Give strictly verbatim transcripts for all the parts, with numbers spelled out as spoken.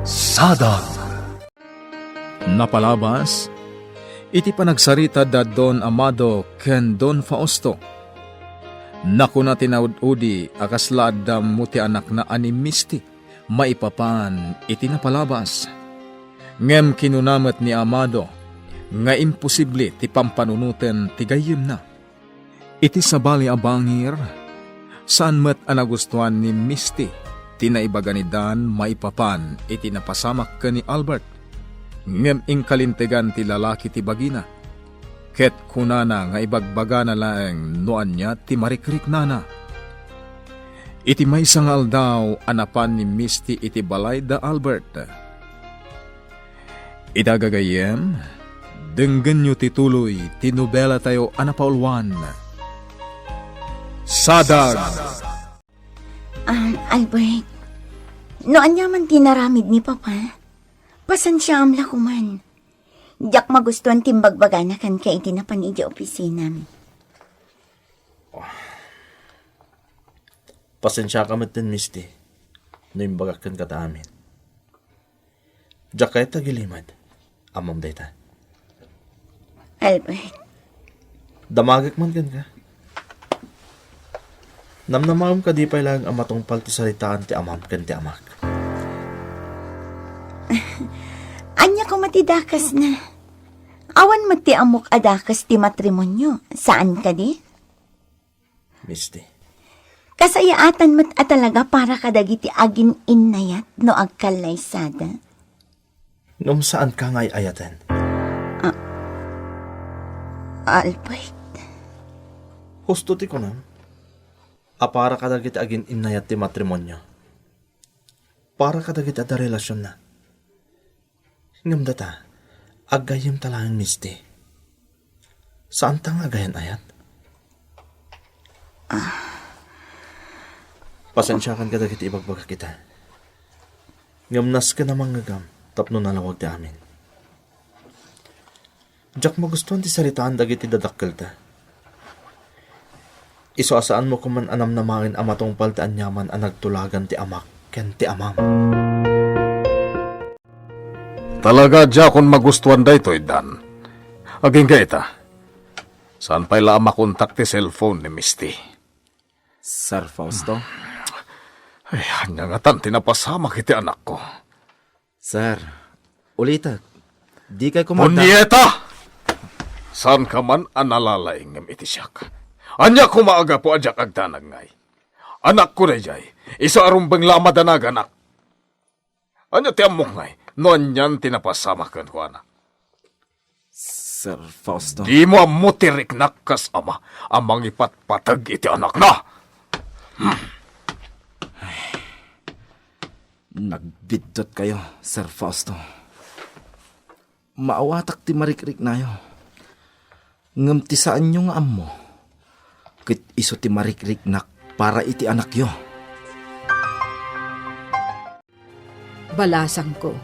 Sadag. Napalabas iti panagsarita da Don Amado ken Don Fausto, nakuna ti naud-udi a kasla adda ammo ti anakna a ni Misty maipapan iti napalabas. Ngem kinuna met ni Amado nga imposible ti pampanunoten ti gayyemna. Iti sabali a bangir, saan met a nagustuan ni Misty ti naibaga ni Dan maipapan iti napasamak ken ni Albert. Ngem inkalintegan ti lalaki ti bagina, ket kunana nga ibagbagana laeng no ania ti marikriknana. Iti maysa nga aldaw a napan ni Misty iti balay da Albert. Ita gagayyem, denggenyo ti tuloy ti nobelatayo a napauluan, Sadag. Ah, Albert, no aniaman ti naramid ni Papa, pasensiaam la koman. Diak magustuan ti imbagbagana kenka iti napan idiay opisinam. Pasensiaka metten, Misty, no imbagak kenka ta amin. Diak kayat ta gilimed. Ammom dayta. Albert. Damagek man kenka. Namnamaem kadi pay laeng a matungpal ti saritaan ti amam ken ti amak? Ania koma ti dakesna? Awan met ti ammok a dakes ti matrimonio, saan kadi? Misty. Kasayaatan met a talaga para kadagiti agin-innayat no agkallaysada. Ngem saanka nga ay-ayaten? Ah, Albert. Husto ti kunam a para kadagiti agin-innayat ti matrimonio. Para kadagiti adda relasionna. Ngem data, aggayyemta laeng, Misty. Saanta nga agayan-ayat? Pasensiakan kadagiti ibagbagak ita. Ngem nasken a mangngegam tapno nalawag ti amin. Diak magustuan ti saritaan dagiti dadakkelta. Isu a saanmo koman a namnamaen a matungpal ti aniaman a nagtulagan ti amak ken ti amam. Talaga, diakon magustuan daytoy, Dan. Agingga ita. Saan pay la a makontak ti cellphone ni Misty? Sir Fausto? Ay, ania ngatan ti napasamak iti anakko? Sir, ulitek. Dikay koma adda- Punyeta! Saanka man a nalalaingngem iti siak. Ania koma a gapu a diak agdanag ngay? Anakko daydiay, isu a rumbeng la a madanaganak. Ania ti ammok ngay no anian ti napasamak kenkuana? Sir Fausto. Dimo ammo ti riknak kas ama a mangipatpateg iti anakna. Hmm. Nagbiddutkayo, Sir Fausto. Maawatak ti marikriknayo. Ngem ti saanyo nga ammo, ket isu ti marikriknak para iti anakyo. Balasangko,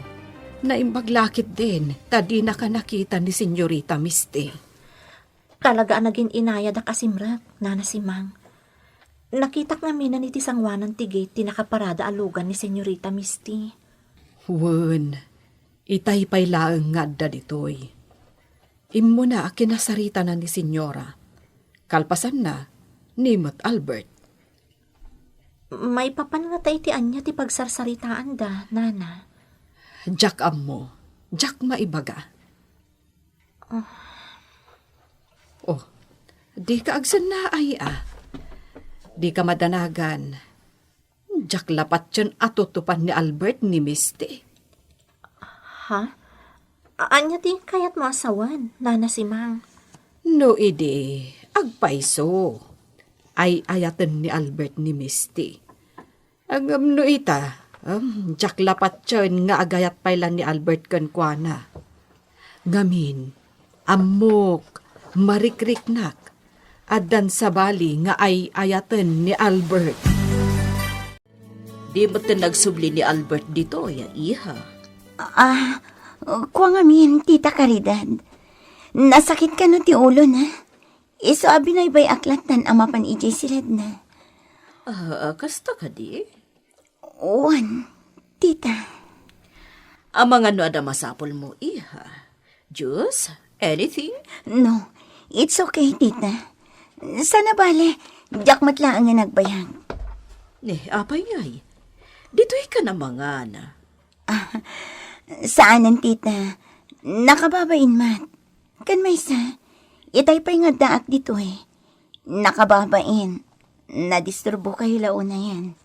naimbag la ketdin ta dinaka nakita ni Senyorita Misty. Talaga a nagin-inayadak a simrek, Nana Simang. Nakitak ngaminen iti sangoanan ti gate ti nakaparada a lugan ni Senyorita Misty. Wen, itay pay laeng nga adda ditoy. Immuna a kinasaritana ni Senyora. Kalpasanna, ni met Albert. Maipapan ngata iti ania ti pagsarsaritaanda, Nana? Diak ammo. Diak maibaga. Ah. Oh, dika agsennaay a. Dika madanagan. Diak la patien a tutupan ni Albert ni Misty. Ha? A-, ania ti kayatmo a sawen, Nana Simang? No idi, agpayso. Ay-ayaten ni Albert ni Misty. Ngem no ita, em, diak la patien nga agayat pay la ni Albert kenkuana. Ngamin, ammok, marikriknak, addan sabali nga ay-ayaten ni Albert. Di met nagsubli ni Albert ditoy, iha. Ah, kua ngamin, Tita Caridad. Nasakit kano ti ulona? Isu a binaybay-ak lattan a mapan idiay siledna. Ah, kasta kadi? Wen, Tita. Amangan no adda masapulmo, iha. Juice? Anything? No, it's okay, tita. Sana bale, diak met laeng nga nagbayag. Eh, apay ngay? Ditoy ka namangan. Ah, saanen, tita. Nakababain met. Ken maysa, itay pay nga addaak ditoy. Nakababain. Nadisturbokayo la unayen.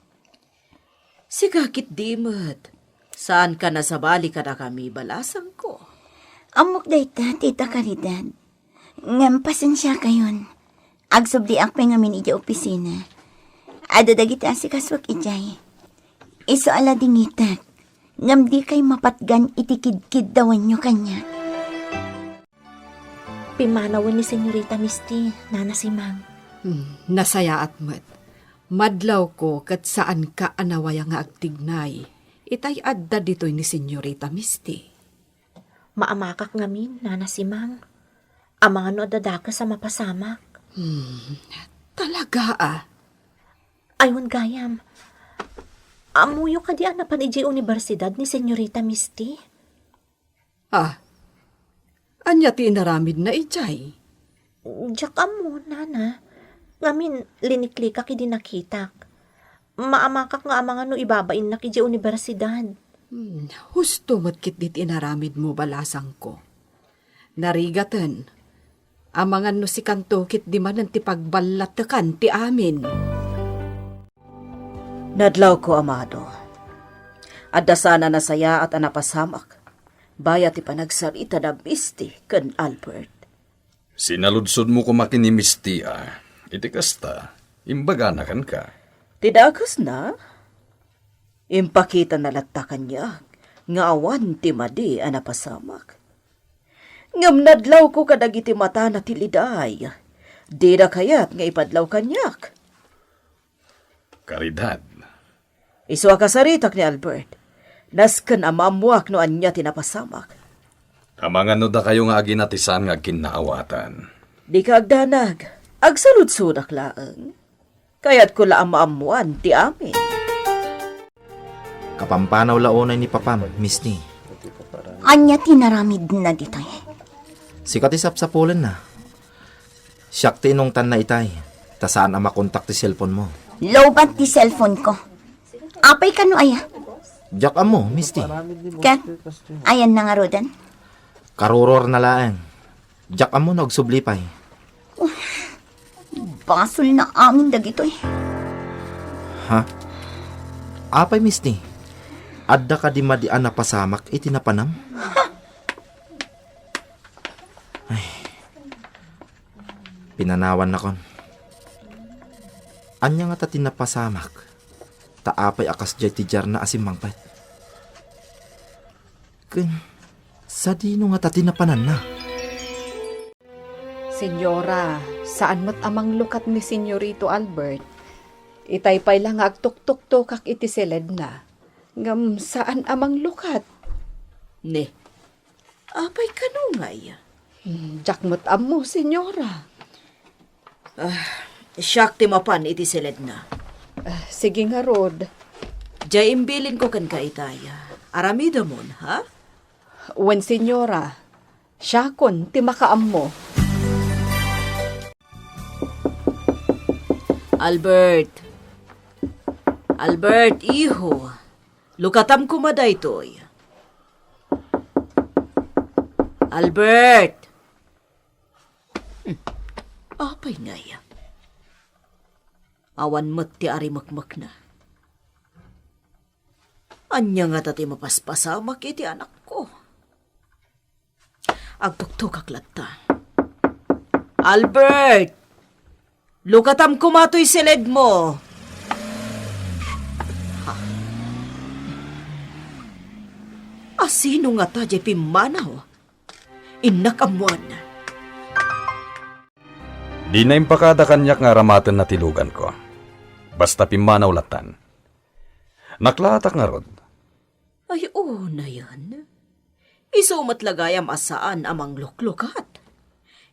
Sika ketdi met. Saanka nasabali kadakami, balasangko. Ammok dayta, Tita Caridad. Ngem pasensiakayon. Agsubliak pay ngamin idiay opisina. Adda dagiti asikasuak idiay. Isu a la dingitek, ngem dikay mapatgan iti kidkiddawanyo kaniak. Pimmanawen ni Senyorita Misty, Nana Simang. Hmm, nasayaat met. Madlawko ket saanka a nawaya nga agtignay. Itay adda ditoy ni Senyorita Misty. Maamakak ngamin, Nana Simang. Amangan no adda dakes a mapasamak. Hmm, talaga, a? Ay, wen gayam. Ammoyo kadi a napan idiay universidad ni Senyorita Misty? Ah, ania ti inaramidna idiay? Diak ammo, Nana. Ngamin, liniklikak idi nakitak. Maamakak nga amangan no ibabainnak idiay universidad. Hmm, husto met ketdi ti inaramidmo, balasangko. Narigaten, amangan no sikanto ketdi manen ti pagballattekan ti amin. Nadlawko, amado. Adda saan a nasayaat a napasamak, bayat ti panagsarita da Misty ken Albert. Sinaludsodmo koma ken ni Misty a, iti kasta, imbagana kenka. Ti dakesna, impakitana latta kaniak nga awan ti madi a napasamak. Ngem nadlawko kadagiti matana ti liday. Dida kayat nga ipadlaw kaniak. Caridad. Isu a kasaritak ni Albert. Nasken a maammoak no ania ti napasamak. Amangan no dakayo nga agina ti saan nga agkinnaawatan. Dika agdanag. Agsaludsodak laeng. Kayatko la a maammoan ti amin. Kapampanaw la unay ni Papam, Misty. Ania ti naramidna ditoy? Sika ti sapsapulenna. Siak ti inungtanna itay, ta saan a makontak ti cellphone-mo. Lowbat ti cellphone-ko. Apay kano aya? Diak ammo, Misty. Ket, ayanna ngaruden? Karurorna laeng. Diak ammo no agsubli pay. Basolna amin dagitoy. Ha? Apay, Misty? Adda kadi madi a napasamak iti napanam? Ay. Pinanawannakon. Ania ngata ti napasamak? Ta apay a kasdiay ti diarna a simmangpet? Ken sadino ngata ti napananna? Senyora, saan met a manglukat ni Senyorito Albert. Itay pay la nga agtuktuktokak iti siledna. Ngem saan a manglukat. Ne, apay kano ngay? Hmm, diak met ammo, Senyora. Ah, siak ti mapan iti siledna. Ah, sige ngarud. Diay imbilinko kenka itay. Aramidemon, ha? Wen, Senyora. Siakon ti makaammo. Albert. Albert, iho. Lukatam koma daytoy. Albert! Hmm. Apay ngay? Awan met ti arimekmekna. Ania ngata ti mapaspasamak iti anakko? Agtuktokak latta. Albert! Lukatam koma toy siledmo! Ha? Asino ngata diay pimmanaw? Innak ammoan. Dina impakada kaniak nga aramatenna ti luganko. Basta pimmanaw lattan. Naklaatak ngarud. Ay, unayen. Isu met la gayam a saan a mangluklukat.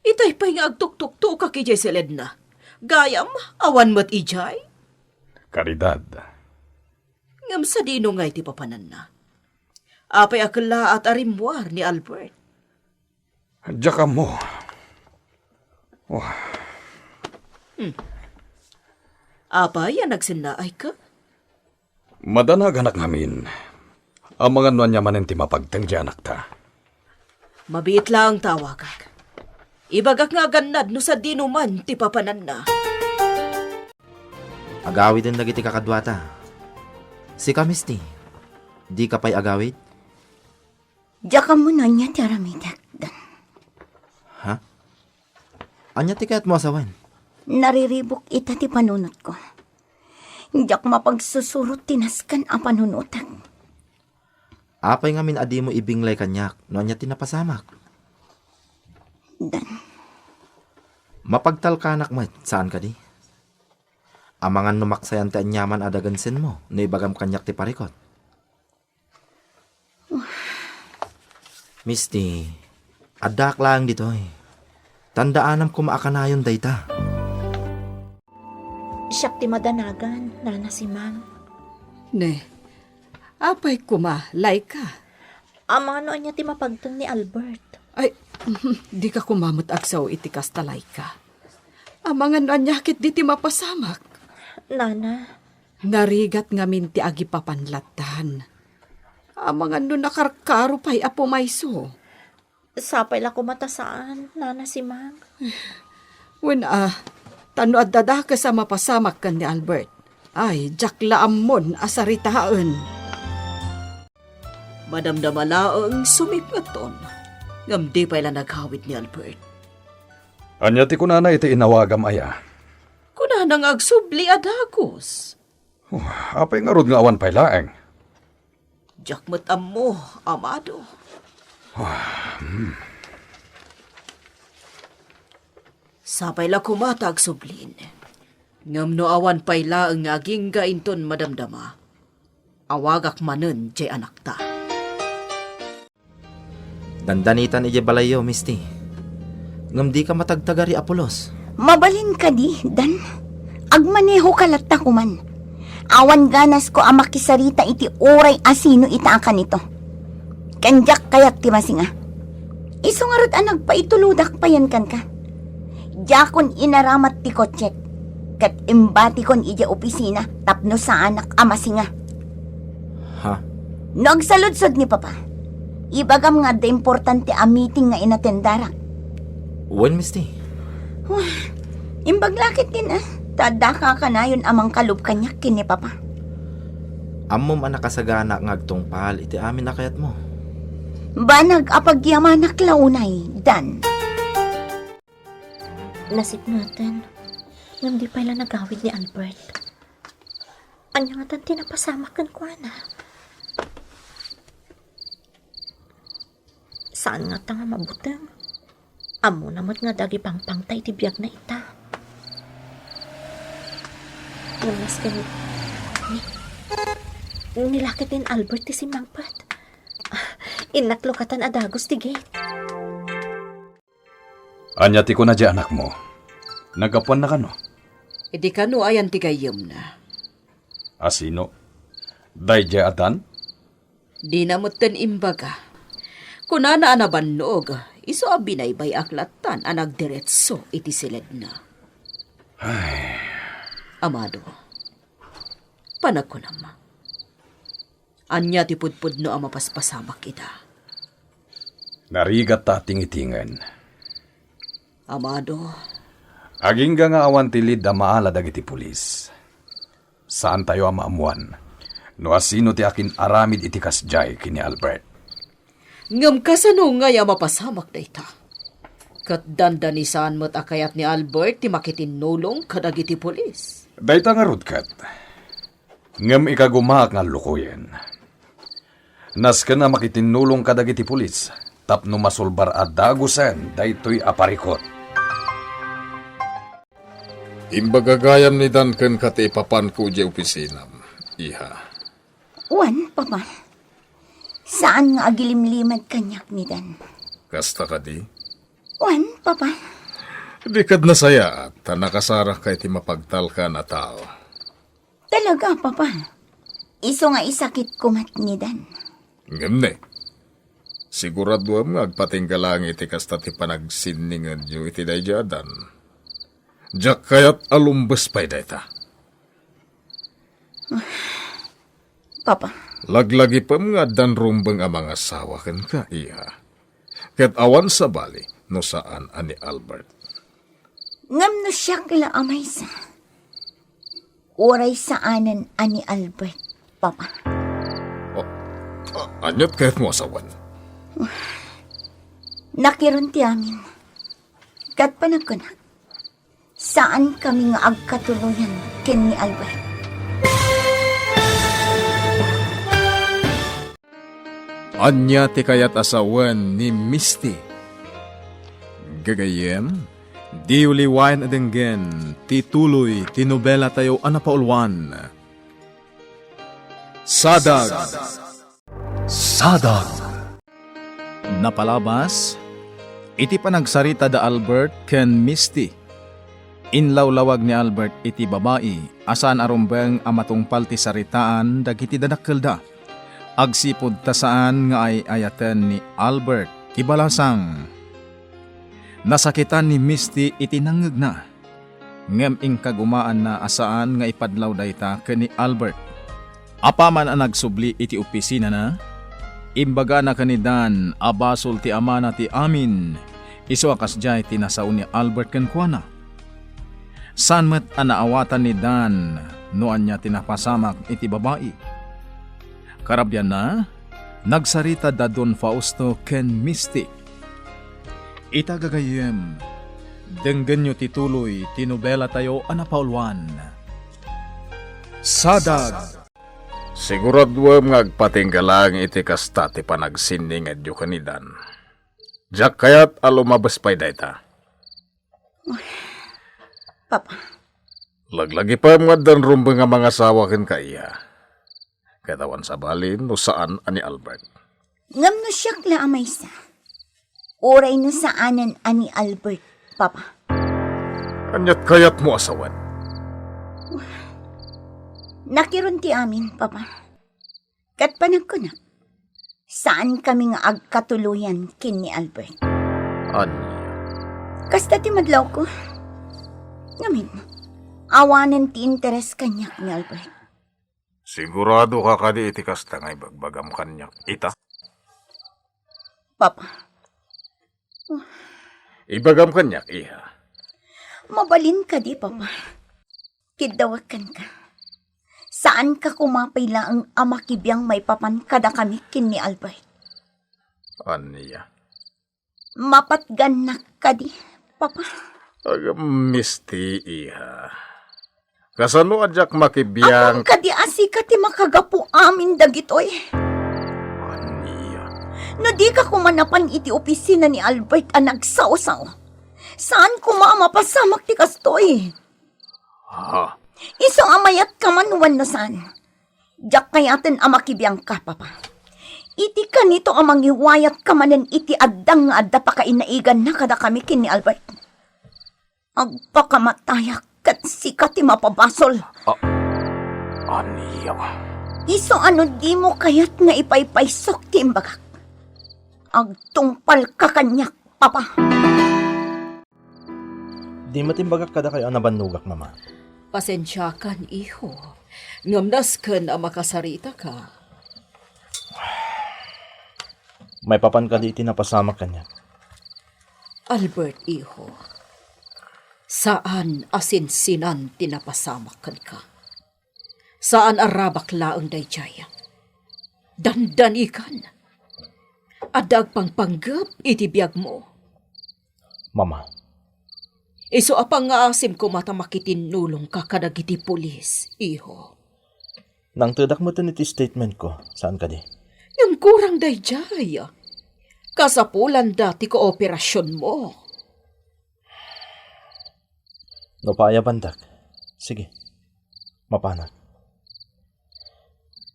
Itay pay nga agtuktuktokak idiay siledna. Gayam, awan met idiay. Caridad. Ngem sadino ngay ti papananna? Apay a kellaat a rimmuar ni Albert? Diak ammo. Wah. Apay a nagsennaayka? Madanaganak ngamin. Amangan no ania manen ti mapagteng ti anakta. Mabiit laeng ta awagak. Ibagak nga agannad no sadino man ti papananna. Agawiden dagiti kakaduata. Sika, Misty, dika pay agawid? Diak ammo no ania ti aramidek, Dan. Ha? Ania ti kayatmo a sawen? Nariribuk ita ti panunotko. Diak mapagsusurot ti nasken a panunotek. Apay ngamin a dimo ibinglay kaniak no ania ti napasamak? Dan. Mapagtalkanak met, saan kadi? Amangan no maksayan ti aniaman a dagensenmo no ibagam kaniak ti parikut. Misty, addaak laeng ditoy. Tandaanam koma a kanayon dayta. Siak ti madanagan, Nana Simang. Ne, apay koma, Laika? Amangan no ania ti mapagteng ni Albert. Ay, dika koma met agsao iti kasta, Laika. Amangan no ania ketdi ti mapasamak. Nana. Narigat ngamin ti agipapan lattan. Amangan no nakarkaro pay a pumayso. Sapay la koma ta saan, Nana Simang. Wen a, ta no adda dakes a mapasamak ken ni Albert, ay, diak la ammon a saritaen. Madamdama laeng sumipngeton, ngem di pay la nagawid ni Albert. Ania ti kunana iti inawagam aya? Kunana nga agsubli a dagus. Oh, apay ngarud nga awan pay laeng? Diak met ammo, amado. Ah, hmm. Sapay la koma ta agsublin. Ngem no awan pay laeng nga agingga inton madamdama, awagak manen diay anakta. Dandanitan idiay balayyo, Misty. Ngem dika matagtagari a pulos. Mabalin kadi, Dan? Agmanehoka latta koman. Awan ganasko a makisarita iti uray a sino ita a kanito. Ken diak kayat ti masinga. Isu ngarud a nagpaitulodak payen kenka. Diakon inaramat ti kotsek, ket imbatikon idiay opisina tapno saanak a masinga. Ha? No agsaludsod ni Papa, ibagam nga adda importante a meeting nga inatendarak. Wen, Misty? Wah, imbag la ketdin, ah, ta adda kakanayon a mangkalub kaniak ken ni Papa. Ammom a nakasagana nga agtungpal iti amin a kayatmo. Banag a pagyamanak la unay, Dan. Nasipngetan, ngem di pay la nagawid ni Albert. Ania ngatan ti napasamak kenkuana? Saan ngata nga mabuteng? Ammona met nga adda agipangpangta iti biagna ita. Ngem nasken ni, nilakit ni Albert ti simmangpet. Innaklukatan a dagus ti gate. Ania ti kuna diay anakmo? Naggapuanna kano? Idi kano ayan ti gayyemna? A sino? Daydiay a Dan? Dina metten imbaga. Kunana a nabannog, isu a binaybay-ak lattan a nagdiretso iti siledna. Ay. Amado, panagkunam. Ania ti pudpudno a mapaspasamak ida? Narigatta a tingitingen. Amado. Agingga nga awan ti lead a maala dagiti pulis. Saantayo a maammuan no asino ti akin-aramid iti kasdiay ken ni Albert. Ngem kasano ngay a mapasamak dayta? Ket dandani saan met a kayat ni Albert ti makitinnulong kadagiti pulis. Dayta ngarud ket. Ngem ikagumaak nga allukoyen. Nasken a makitinnulong kadagiti pulis tapno masulbar a dagusen daytoy a parikut. Imbaga gayam ni Dan kenka ti ipapanko idiay opisinam, iha. Wen, Papa. Saan nga agilimlimed kaniak ni Dan. Kasta kadi? Wen, Papa. Di kad nasayaat ta nakasarakka iti mapagtalkan a tao. Talaga, Papa. Isu nga isakitko met ni Dan. Ngem ne, siguraduem nga agpatingga laeng iti kasta ti panagsinningedyo iti daydi a dan. Diak kayat a lumbes pay dayta. Papa. Laglagipem nga addan rumbeng a mangasawa kenka, iha. Ket awan sabali no saan a ni Albert. Ngem no siak la a maysa, uray saanen a ni Albert, Papa. Oh, a-, aniat kayatmo a sawen? Nakiron ti amin. Ket panagkunak, saan kami nga agkatuloyan ken ni Albert. Ania ti kayat a sawen ni Misty? Gagayyem, diyo liwayan a denggen ti tuloy ti nobelatayo a napauluan, Sadag. Sadag. Napalabas iti panagsarita da Albert ken Misty. Inlawlawag ni Albert iti babai a saan a rumbeng a matungpal ti saritaan dagiti dadakkelda, agsipud ta saan nga ay-ayaten ni Albert ti balasang. Nasakitan ni Misty iti nangngegna, ngem inkagumaanna a saan nga ipadlaw dayta ken ni Albert. Apaman a nagsubli iti opisinana, imbagana ken ni Dan a basol ti amana ti amin, isu a kasdiay ti nasao ni Albert kenkuana. Saan met a naawatan ni Dan no ania ti napasamak iti babai. Karabianna, nagsarita da Don Fausto ken Misty. Ita gagayyem, denggenyo ti tuloy ti nobelatayo a napauluan, Sadag. Siguraduem nga agpatingga laeng iti kasta ti panagsinningedyo ken ni Dan. Diak kayat a lumabes pay dayta. Papa. Laglagipem nga addan rumbeng a mangasawa kenka, iha. Ket awan sabali no saan a ni Albert. Ngem no siak la a maysa, uray no saanen a ni Albert, Papa. Aniat kayatmo a sawen? Nakiron ti amin, Papa. Ket panagkunak, saan kami nga agkatuloyan ken ni Albert. Ania? Kasta ti madlawko. Ngamin, awanen ti interes kaniak ni Albert. Sigurado ka kadi iti kasta nga ibagbagam kaniak ita? Papa. Ibagam kaniak, iha. Mabalin kadi, Papa? Kiddawek kenka. Saanka koma pay laeng a makibiang maipapan kadakami ken ni Albert. Ania? Mapatgannak kadi, Papa? Agam, Misty, iha. Kasano a diak makibiang? Ammom kadi a sika ti makagapu amin dagitoy. Ania? No dika koma napan iti opisina ni Albert a nagsawsaw, saan koma a mapasamak ti kastoy. Ha? Isu a mayat ka man wenno saan, diak kayaten a makibiangka, Papa. Iti kanito a mangiwayat ka manen iti addang nga adda pakainaiganna kadakami ken ni Albert. Agpakamatayak ket sika ti mapabasol. A-, ania? Isu a no dimo kayat nga ipaypaysok ti imbagak, agtungpalka kaniak, Papa. Di met imbagak kadakayo a nabannogak, Mama. Pasensiakan, iho. Ngem nasken a makasaritaka. Maipapan kadi iti napasamak kaniak? Albert, iho, saan a sinsinan ti napasamak kenka. Saan a rabak laeng daydiay. Dandanikan. Adda agpangpanggep iti biagmo. Mama. Isu a pangngaasim koma ta makitinnulongka kadagiti pulis, iho. Nangtedak metten iti statement ko, saan kadi? Ngem kurang daydiay. Kasapulanda ti kooperasionmo. No paayabandak, sige, mapanak.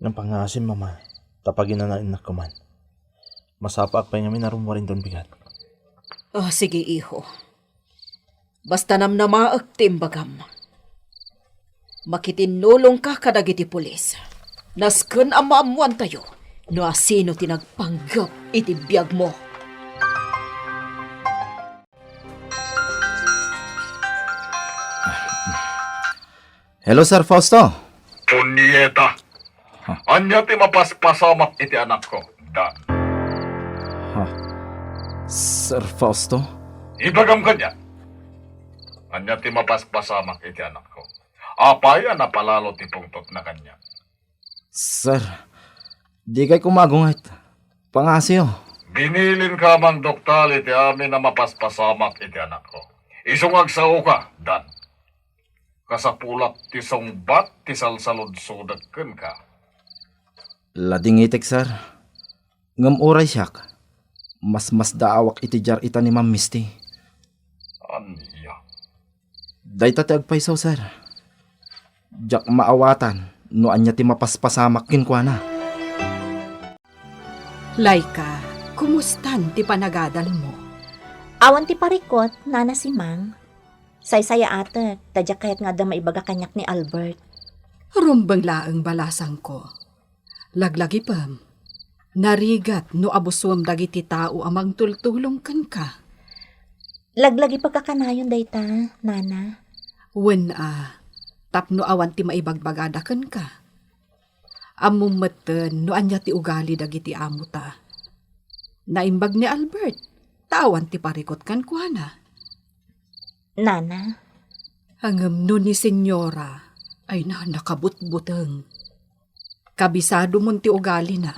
Ngem pangngaasim, Mama, ta paginanaennak koman. Masapaak pay ngamin a rummuar inton bigat. Ah, sige, iho. Basta namnamaek ti imbagam. Makitinnulongka kadagiti pulis. Nasken a maammoantayo no asino ti nagpanggep iti biagmo. Hello, Sir Fausto. Punyeta! Ania ti mapaspasamak iti anakko, Dan? Ha? Sir Fausto? Ibagam kaniak. Ania ti mapaspasamak iti anakko? Apay a napalalo ti pungtotna kaniak? Sir, dikay kumagunget. Pangasiyo. Binilinka a mangduktal iti amin a mapaspasamak iti anakko. Isu nga agsaoka, Dan. Kasapulat ti sungbat ti salsaludsodek kenka. Ladingitek, sir. Ngem uray siak, masmasdaawak iti diar ita ni Ma'am Misty. Ania? Dayta ti agpayso, sir. Diak maawatan no ania ti mapaspasamak kenkuana. Laika, kumustan ti panagadalmo? Awan ti parikut, Nana Simang. Saysayaatek, ta diak kayat nga adda maibaga kaniak ni Albert. Rumbeng laeng balasangko. Laglagipem. Narigat no abusuem dagiti tao a mangtultulong kenka. Laglagipek a kanayon dayta, Nana. Wen a, tapno awan ti maibagbagada kenka. Ammom metten no ania ti ugali dagiti amota. Naimbag ni Albert, ta awan ti parikut kenkuana. Nana. Ngem no ni Senyora, ay na, nakabutbuteng. Kabisadomon ti ugalina.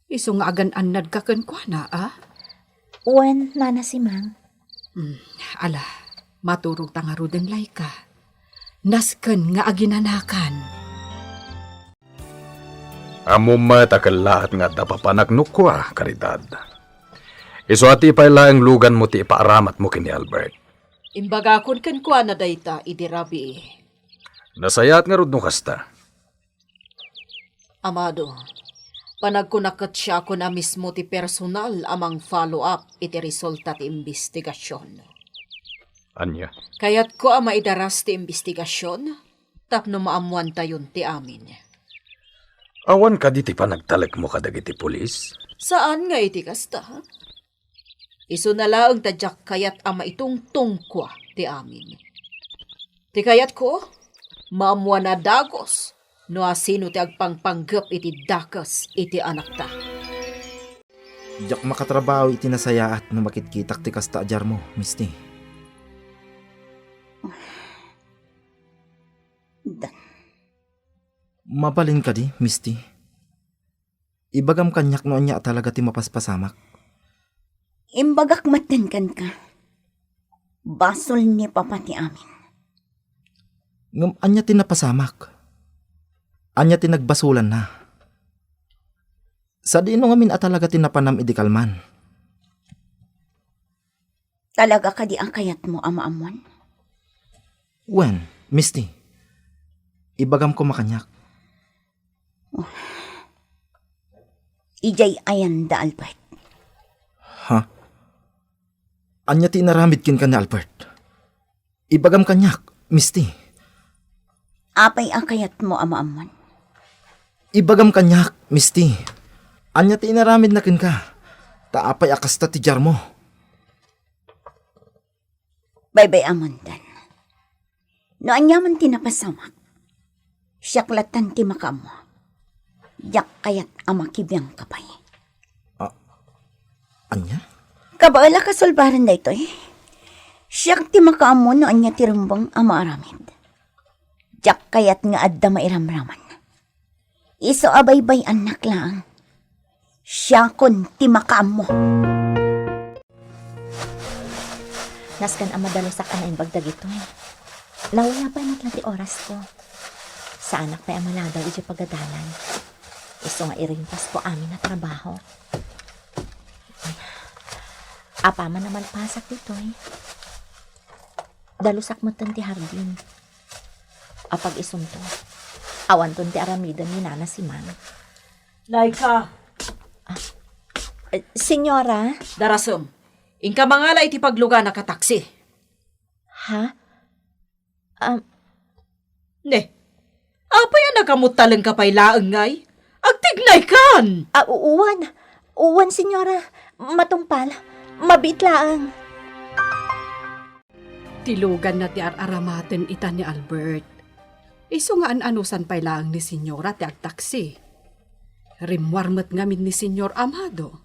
Isu nga agan-annadka kenkuana, a? Wen, Nana Simang. Hmm, ala, maturogta ngaruden, Laika. Nasken nga aginanakan. Ammom met a kellaat nga adda papanak no kua, Caridad. Isu a ti pay laeng luganmo ti ipaaramatmo ken ni Albert. Imbagakon kenkuana dayta idi rabii. Nasayaat ngarud no kasta. Amado, panagkunak ket siakon a mismo ti personal a mang-follow up iti resulta ti imbestigasion. Ania? Kayatko a maidaras ti imbestigasion tapno maammoantayon ti amin. Awan kadi ti panagtalekmo kadagiti pulis? Saan nga iti kasta. Isuna laeng ta diak kayat a maitungtongko ti amin. Ti kayatko, maammoan a dagus no asino ti agpangpanggep iti dakes iti anakta. Diak makatrabaho iti nasayaat no makitkitak ti kasta a diarmo, Misty. Dan. Mabalin kadi, Misty? Ibagam kaniak no ania a talaga ti mapaspasamak. Imbagak metten kenka. Basol ni Papa ti amin. Ngem ania ti napasamak? Ania ti nagbasolanna? Sadino ngamin a talaga ti napanam idi kalman? Talaga kadi a kayatmo a maammoan? Wen, Misty, ibagam koma kaniak. Idiay ayanda, Albert. Ha? Ania ti inaramid kenka ni Albert? Ibagam kaniak, Misty. Apay a kayatmo a maammoan? Ibagam kaniak, Misty. Ania ti inaramidna kenka? Ta apay a kasta ti diarmo? Baybay-amon, Dan. No aniaman ti napasamak, siak lattan ti makaammo. Diak kayat a makibiangka pay. A-, ania? Kabaelak a sulbaren daytoy. Siak ti makaammo no ania ti rumbeng a maaramid. Diak kayat nga adda mairamraman. Isu a baybay-annak laeng. Siakon ti makaammo. Nasken a madalusak a naimbag dagitoy. Nawaya pay met la ti orasko. Saanak pay a maladaw idiay pagadalan. Isu nga irimpasko amin a trabaho. Apaman a malpasak ditoy, dalusak metten ti hardin. Apag-isunto, awanton ti aramiden ni Nana Simang. Laika! Ah, eh, Senyora? Darasem, inka mangala iti pagluganak a taksi. Ha? Um, Ne, apay a nakamuttalengka pay laeng ngay? Agtig Naikan! Ah, u-, uwan. Uwan, senyora. Matungpal. Mabiit laeng. Tiluganna ti ar-aramaten ita ni Albert. Isu nga an-anusan pay laeng ni senyora ti agtaksi. Rimmuar met ngamin ni Senyor Amado.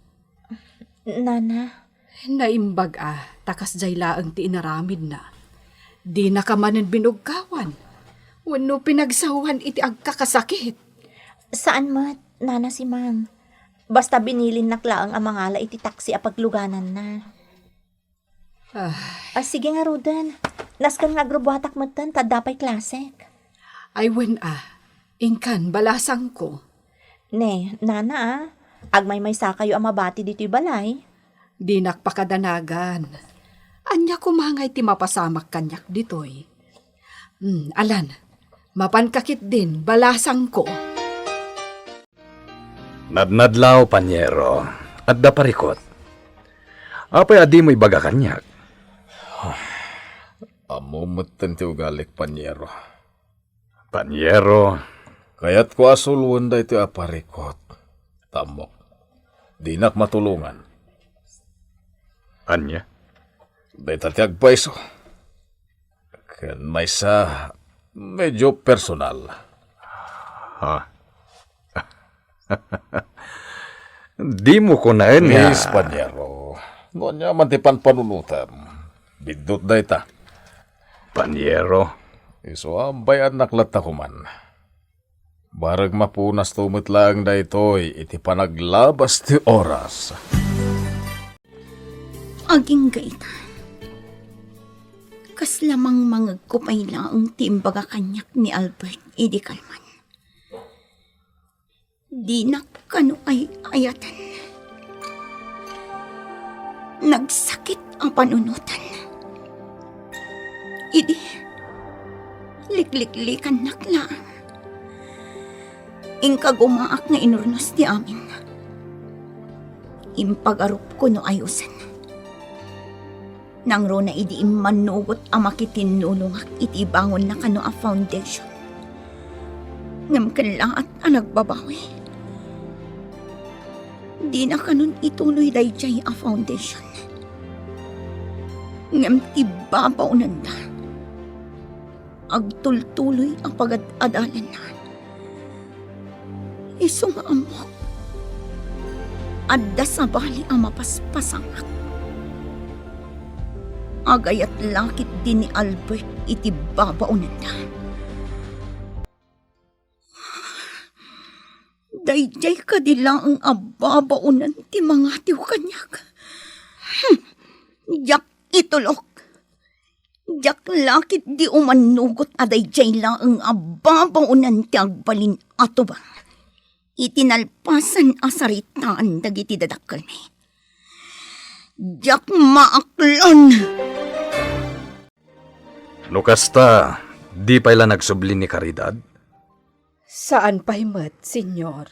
Nana. Naimbag a, ta kasdiay laeng ti inaramidna. Dinaka manen binugkawan wenno pinagsaoan iti agkakasakit. Saan met, Nana Simang. Basta binilinnak laeng a mangala iti taksi a paglugananna. Ah. Ah, sige ngaruden. Nasken nga agrubuatak metten ta adda pay klasek. Ay, wen a. Inkan, balasangko. Ne, nana a. Agmaymaysakayo a mabati ditoy balay. Dinak pakadanagan. Ania koma ngay ti mapasamak kaniak ditoy? Hmm, alan, mapanka ketdin, balasangko. Nadnadlaw, panyero. Adda parikut. Apay a dimo ibaga kaniak? Ammom metten ti ugalik, panyero. Panyero. Kayatko a suloen daytoy a parikut. Ta ammok, dinak matulongan. Ania? Dayta ti agpayso. Ken maysa, medyo personal. Ha? Dimo kunaen nga Please, panyero. No ania man ti panpanunotem, biddut dayta. Panyero. Isu a bay-annak latta koman. Barek mapunasto met laeng daytoy iti panaglabas ti oras. Agingga ita. Kasla mangmangegko pay laeng ti imbaga kaniak ni Albert idi kalman. Dinak kano ay-ayaten. Nagsakit a panunotan. Idi, likliklikannak laeng. Inkagumaak nga inurnos ti amin. Impagarupko no ayosen. Nangruna idi immannugot a makitinnulongak iti ibangonna kano a foundation. Ngem kellaat a nagbabawi. Dina kanon ituloy daydiay a foundation. Ngem ti babaonenda, agtultuloy a pagad-adalanna. Isu nga ammok, adda sabali a mapaspasangak. Agayat la ketdi ni Albert iti babaonenda. Daydiay kadi laeng a babaonen ti mangatiw kaniak? Hmm, diak itulok. Diak la ketdi umannugot a daydiay laeng a babaonen ti agbalin a tubang iti nalpasan a saritaan dagiti dadakkelmi. Diak maaklon! No kasta, di pay la nagsubli ni Caridad? Saan pay met, Señor.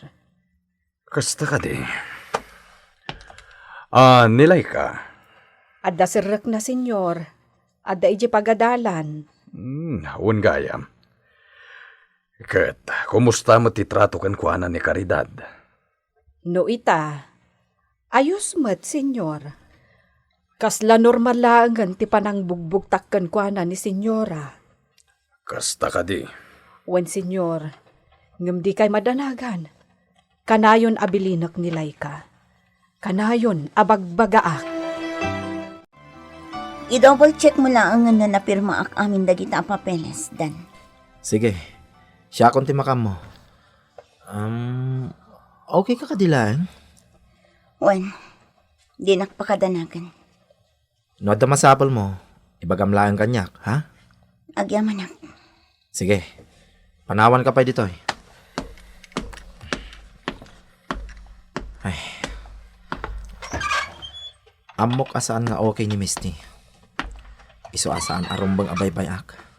Kasta kadi. Ah, ni Laika? Adda serrekna, Señor. Adda idiay pagadalan. Hmm, wen gayam. Ket, kumusta met ti trato kenkuana ni Caridad? No ita, ayos met, Señor. Kasla normal laengen ti panangbugbugtak kenkuana ni Señora. Kasta kadi. Wen, Señor, ngem dikay madanagan. Kanayon a bilinek ni Laika. Kanayon a bagbagaak. I-double check mo laengen no napirmaak amin dagita a papeles, Dan. Sige. Siakon ti makaammo. Um, okay ka kadi laeng? Wen, dinak pakadanagan. No adda masapulmo, ibagam laeng kaniak, ha? Agyamanak. Sige. Panawanka pay ditoy. Ay. Ammok a saan nga okay ni Misty. Isu a saan a rumbeng a baybay-ak.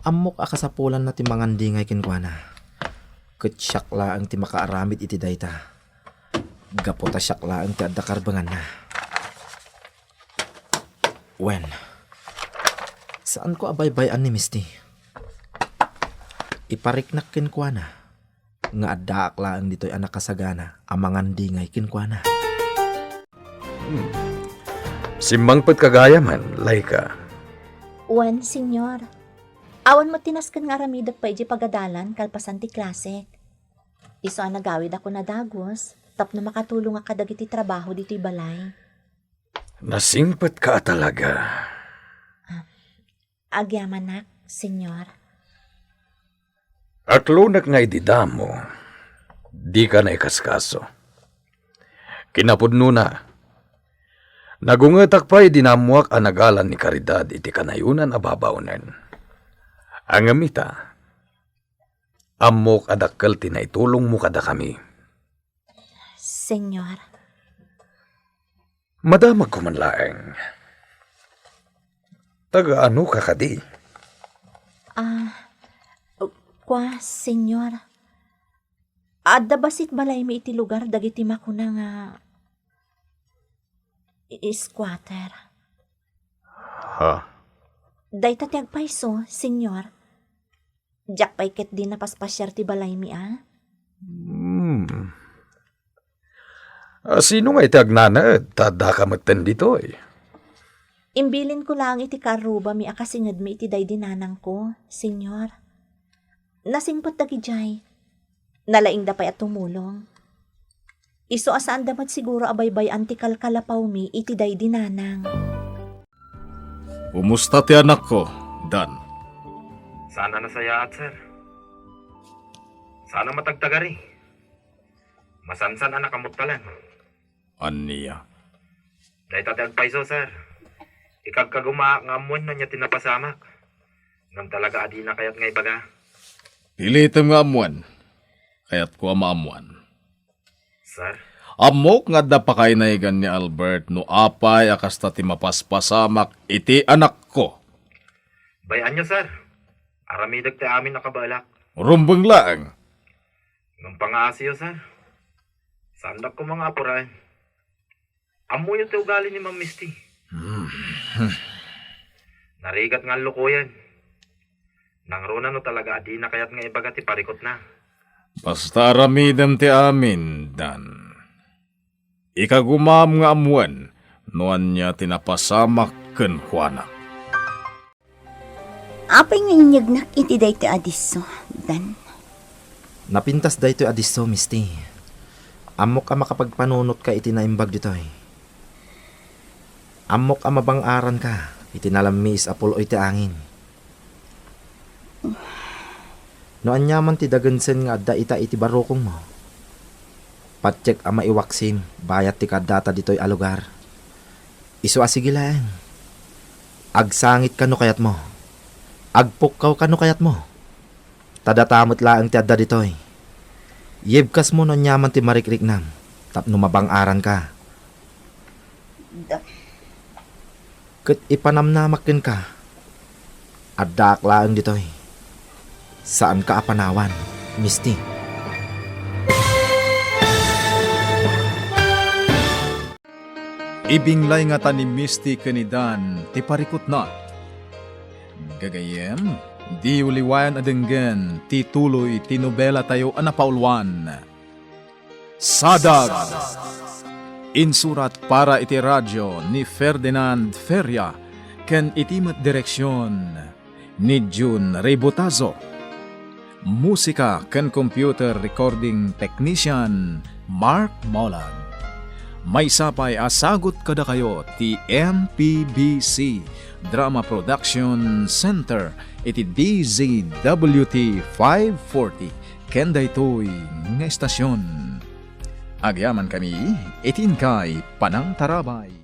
Ammok a kasapulanna ti mangandingay kenkuana. Ket siak laeng ti makaaramid iti dayta. Gapu ta siak laeng ti adda karbenganna. Wen, saanko a baybay-an ni Misty. Ipariknak kenkuana. nga addaak laeng ditoy a nakasagana a mangandingay kenkuana. Hmm. Simmangpetka gayam, Laika. Wen, Señor. Awan met ti nasken nga aramidek pay idiay pagadalan kalpasan ti klasek. Isu a nagawidakon a dagus tapno makatulongak kadagiti trabaho ditoy balay. Nasingpetka a talaga. Agyamanak, Señor. Aklonek nga idi damo, dika naikaskaso. Kinapudnona, nagungetak pay idi naammoak a nagalan ni Caridad iti kanayonan a babaonen. Ngem ita, ammok a dakkel ti naitulongmo kadakami. Señor. Madamagko man laeng. Taga-anoka kadi? Ah, kua, Señor. Adda bassit balaymi iti lugar dagiti makuna nga i-, squatter. Ha? Dayta ti agpayso, Señor. Diak pay ketdi napaspasiar ti balaymi a. Hmm. Ah, sino nga iti agnanaed ta addaka metten ditoy? Imbilinko laeng iti kaarrubami a kasingedmi iti daydi nanangko, Señor. Nasingpet dagidiay. Nalaingda pay a tumulong. Isu a saanda met siguro a baybay-an ti kalkalapawmi iti daydi nanang. Kumusta ti anakko, Dan? Saan a nasayaat, sir. Saan a matagtagari. Masansan a nakamuttalan. Ania? Dayta ti agpayso, sir. Ikagkaguma nga ammoen no ania ti napasamak. Ngem talaga a dina kayat nga ibaga. Pilitem nga ammoen. Kayatko a maammoan. Sir? Ammok nga adda pakaynaygan ni Albert no apay a kasta ti mapaspasamak iti anakko. Bay-anyo, sir. Aramidek ti amin a kabaelak. Rumbeng laeng. Ngem pangaasiyo, sir. Saandak koma nga apuraen. Ammoyo ti ugali ni Ma'am Misty. Hmm. Narigat nga allukoyen. Nangruna no talaga a dina kayat nga ibaga ti parikutna. Basta aramidem ti amin, Dan. Ikagumam nga ammoen no ania ti napasamak kenkuana. Apay nga inyegnak iti daytoy a disso, Dan? Napintas daytoy a disso, Misty. Ammok a makapagpanunotka iti naimbag ditoy. Ammok a mabang-aranka iti nalammiis a pul-oy ti angin. No aniaman ti dagensen nga adda ita iti barukongmo, patiek a maiwaksim bayat ti kaaddata ditoy a lugar. Isu a sige laeng. Agsangitka no kayatmo. Agpukkawka no kayatmo. Ta data met laeng ti adda ditoy. Yibkasmo no aniaman ti marikriknam tapno mabang-aranka. Da- Ket ipanamnamak kenka. Addaak laeng ditoy. Saanka a panawan, Misty. Ibinglay ngata ni Misty ken ni Dan ti parikutna. Gagayyem, diyo liwayan a denggen ti tuloy ti nobelatayo a napauluan, Sadag. Insurat para iti radio ni Ferdinand Feria ken iti met direksion ni Jun Ribotazo. Musika ken computer recording technician, Mark Molag. Maysa pay a sagut kadakayo ti M P B C Drama Production Center iti D Z W T five forty ken daytoy nga estasion. Agyamankami iti inkay panangtarabay.